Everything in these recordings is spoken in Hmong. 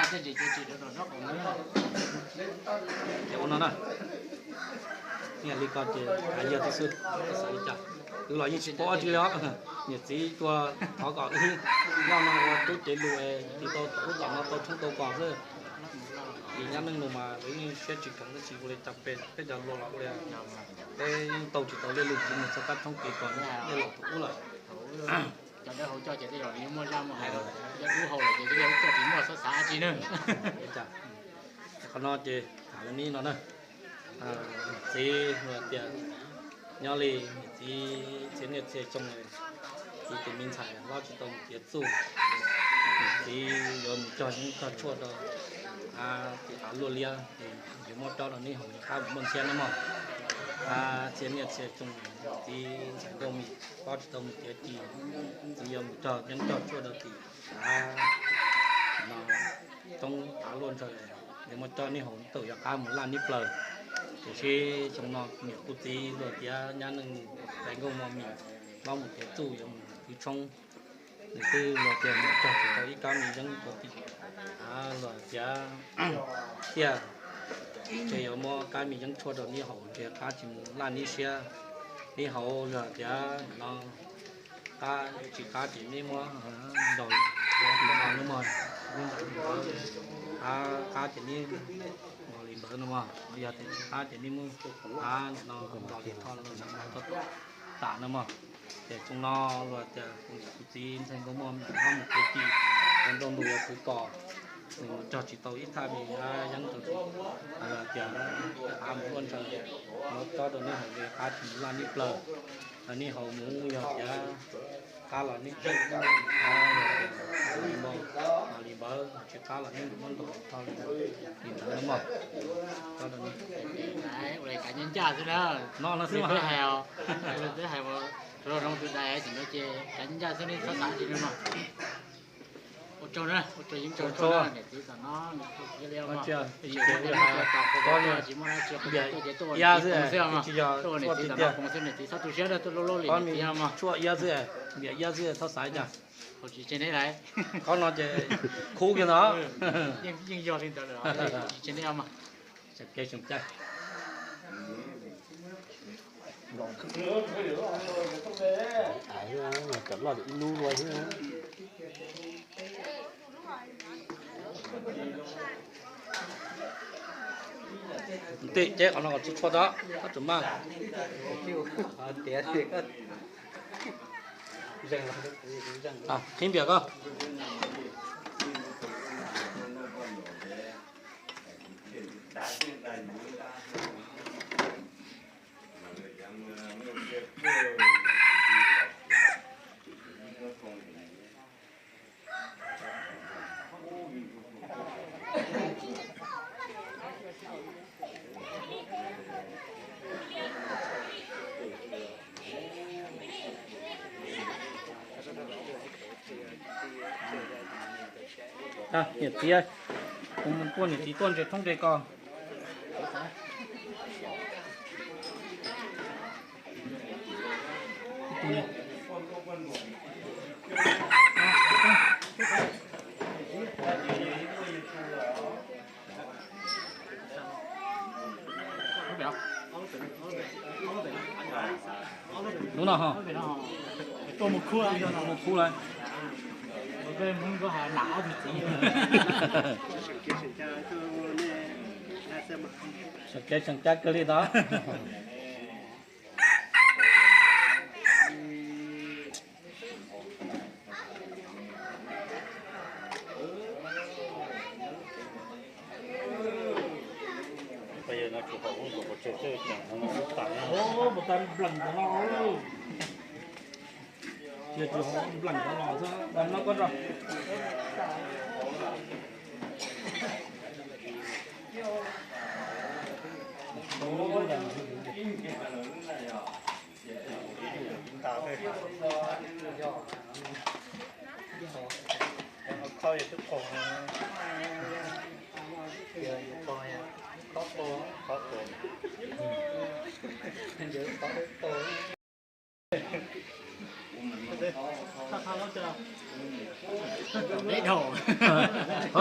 Ces ua no na, li ko ces yog xwb xwb, xav li cas. Wb los yeej tsis paub dab tsi li os. Niam txiv tuaj thov kom wb nyob no ua tub ceev lus es tiv tau tom ub tom no tau tshoob tau kos xwb. Vim nyab neej nus mas lawv yeej siab tsis kheev tab sis ua li cas peb cov luag los ua li peb yeej tau tsis tau li lus tsis mus txog kab tshoob kev kos dej los tus ub lawm. Cov dawb hau coj ces tej zaum nws muaj zaj muaj hais, cov dub hau lawm ces tej zaum coj tsis muaj xav xav dab tsi na. Qhov no ces tham li no na, txiv tias nyob li niam txiv txhiaj niaj txhiaj xyoo, txiv tus me ntxhais hlob tsis tau mus tiav txuj, niam txiv yuav mus cog yeeb cog tshuaj rau tim av luaj liab es yuav muab cob rau neb haus rov qab mus muaj ntxhiab na mog. Txhiaj niaj txhiaj xyoo, txiv ntxhais nkauj mis hlob tsis tau mus tiav ci, txiv yuav mus cog yeeb cog tshuaj rau tim av no, roob av luaj ntshaw, yuav muab cob neb haus tau rov qab mus laj neb plaws. Tiam sis xyoo no niam kuv txiv luag tiav nyab neej mus tais nkauj mog mis hlob mus tiav txuj yuav mus kwv tshoob, nws twb luag tias mus cog tsis tau ib kab me yeeb rau tim av, luag tiav tiaj, ces yuav muab kab me yeeb tshuaj rau neb haus, nrhiav qab tsis mus laj neb siab. Neb haus luag tiav no qab tsis qab ces neb muab ntaus li no mog, qab ces neb ntaus li ntawd no mog, yog tias tsis qab ces neb muab qab no ntaus li tho no tas no mog. Ces xyoo no luag tias kuv niam kuv txiv ntxhais nkauj mog hlob mus tiav ci, ua nrauj ntuj yuav khwv kos, nws mus cog tsis tau ib thaj me yeeb rau tim av, av mus luaj ntshaw, muab cob rau neb haus, qab tsis mus laj neb plaws. Neb haus mus yog tiav qab los neb txawj, li no, li ntawd, tsis qab los neb muab ntaus tho li ntawd mog. Ua li kav ncaj ncaj xwb na. No no xwb mas. Peb hais, peb hais rau zoo tus dais tim no ces kav ncaj ncaj xwb, nej txhob xav dab tsi no mog. Ua tsaug na, ua tsaug yeej tsaug tsaug na, niam txiv tom no, tsis muaj dab tsi, tuaj ces tuaj, niam txiv tom no koom xwb, niam txiv txhob tu siab, tuaj loj loj li niam txiv mog. Tshuaj iab xwb, niam iab xwb txhob xav cas. Qhov no ces khub kiag ntawd. Yeej yog li ntawd lawm, tsis tseg nej mog. Tseem kev tseem cai. Cov loj ib lub lua xwb. Tej ceb qhov no kom tshuaj tshuaj tso, koj tsum maj. Qhib npias koj. Niam txiv, kuv mus kuaj niam txiv tuaj ntses thoob ntses kos. Lub no ho, mus khub lawm. Seem kev seem cai kawg li ntawd. Mus tas nplees ntawd no, cia tsis hov nplees ntawd los xwb, no koj tso.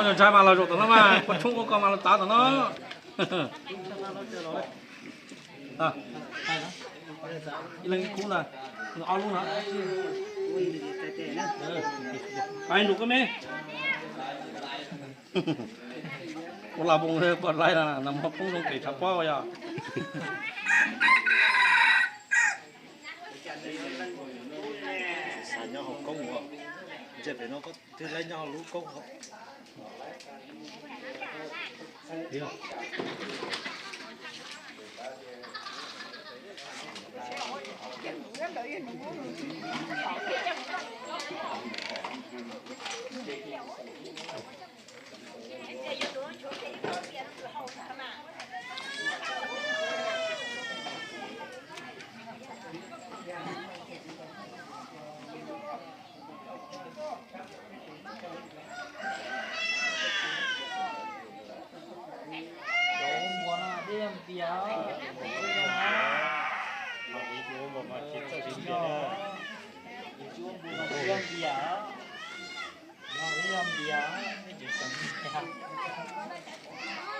Ntshai mas los zaum tom no mas, koj tshoob ua ko mas los tav tom no. Ib leeg ib khub ntag, ob lub no. Pais nrug koj me. Ua la poos pom laij na, nag hmo poob zoo pem tshav pob yog. Xav nyob hauv koob ua, ntshe pem no koj twb laib nyob hauv lub koob hauv.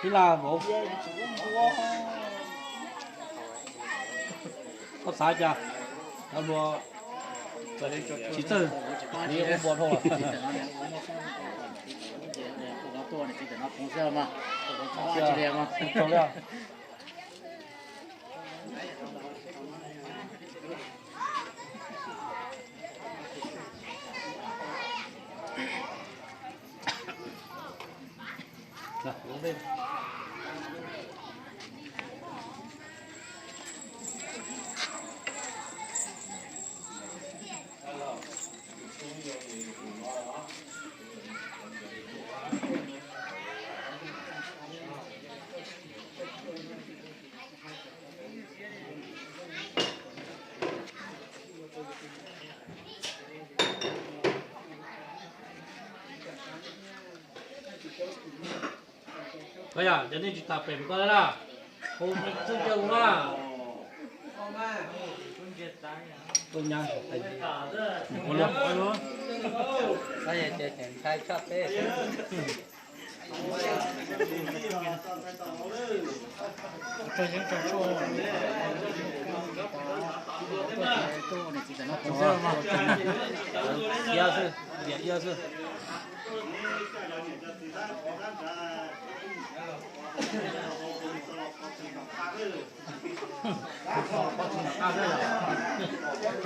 Ib laj vauv, koj xav cas? Cov hluas tsis txawj, nws ua npua dhau lawm. Koj yog cov nej tsis tas pem koj na, hu txuj cia hu na. Tus nyab ntshai tshaj peb. Iab xwb, iab xwb.